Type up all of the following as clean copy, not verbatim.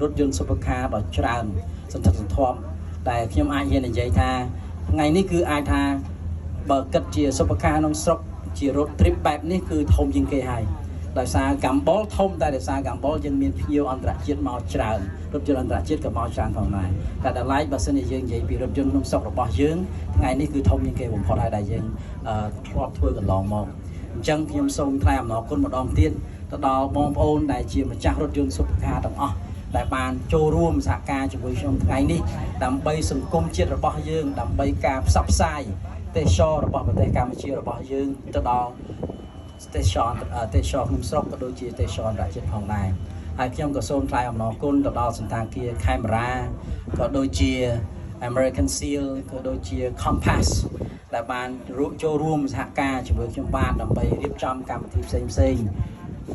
រថយន្ត Supercar ដ៏ច្រើនសន្ធឹកសន្ធាប់ដែលខ្ញុំអាចហ៊ាននិយាយថាថ្ងៃនេះគឺអាចថាបើគិតជា Supercar ក្នុងស្រុកជា road trip បែបនេះគឺធំជាងគេហើយដោយសារ Gumball ធំតែដោយសារ Gumball យើងមានភ្ញៀវអន្តរជាតិមកច្រើនរថយន្តអន្តរជាតិក៏មកច្រើនផងដែរតែដល់ឡែកបើសិនជាយើងនិយាយពីរថយន្តក្នុងស្រុករបស់យើងថ្ងៃនេះគឺធំជាងគេបំផុតហើយដែលយើងធ្លាប់ធ្វើកន្លងមកអញ្ចឹងខ្ញុំសូមថ្លែងអំណរគុណម្ដងទៀតទៅដល់បងប្អូនដែលជាម្ចាស់រថយន្ត Supercar ទាំងអស់ដែលបានចូលរួមសហការជាមួយខ្ញុំថ្ងៃនេះដើម្បីសង្គមជាតិរបស់យើងដើម្បីការផ្សព្វផ្សាយទេសចររបស់ប្រទេសកម្ពុជារបស់យើងទៅដល់ ទេសចរទេសចរក្នុងស្រុកក៏ដូចជាទេសចរអន្តរជាតិផងដែរហើយខ្ញុំក៏សូមថ្លែងអំណរគុណទៅដល់សណ្ឋាគារខេមរាក៏ដូចជា American Seal ក៏ដូចជា Compass ដែលបានរួមចូលរួមសហការជាមួយខ្ញុំបាទដើម្បីរៀបចំកម្មវិធីផ្សេងផ្សេងៗ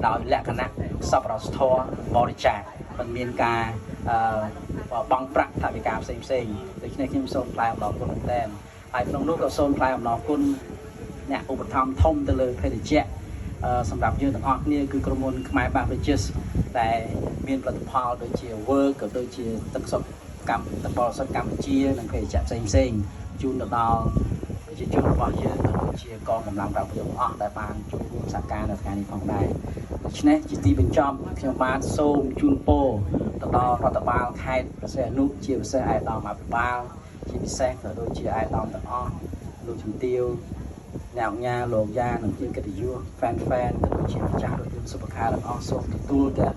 ដោយលក្ខណៈសប្បុរសធម៌បរិច្ចាគមិនមានការអឺបង់ប្រាក់ថវិកាផ្សេងផ្សេងៗដូច្នេះខ្ញុំសូមថ្លែងអំណរគុណមែនទែនហើយក្នុងនោះក៏សូមថ្លែងអំណរគុណអ្នកឧបត្ថម្ភធំទៅលើភេសជ្ជៈសម្រាប់យើងទាំងអស់គ្នាគឺក្រុមហ៊ុនខ្មែរ Beverages ដែលមានផលិតផលដូចជា Work ក៏ដូចជាទឹកសុទ្ធកម្ពុជាទឹកបរិសុទ្ធកម្ពុជានិងភេសជ្ជៈផ្សេងផ្សេងៗជូនទៅដល់ប្រជាជនរបស់យើងក៏ដូចជាកងកម្លាំងប្រជាជនអស់ដែលបានចូលរួមសហការនៅថ្ងៃនេះផងដែរដូច្នេះជាទីបញ្ចប់ខ្ញុំបាទសូមជូនពរទៅដល់រដ្ឋបាលខេត្តព្រះសីហនុជាពិសេសឯកឧត្តមអភិបាលជាពិសេសក៏ដូចជាឯកឧត្តមទាំងអស់លោកជំទាវអ្នកអង្គញាលោកយ៉ានិងជាកិត្តិយស fan fan ក៏ដូចជាម្ចាស់រថយន្ត Supercar ទាំងអស់សូមទទួលតែ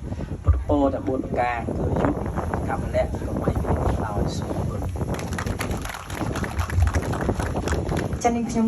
ពុទ្ធពរតែ4ប្រការគឺអាយុកពលៈកុំបីមានដោយសូមអរគុណ ចា៎នាងខ្ញុំ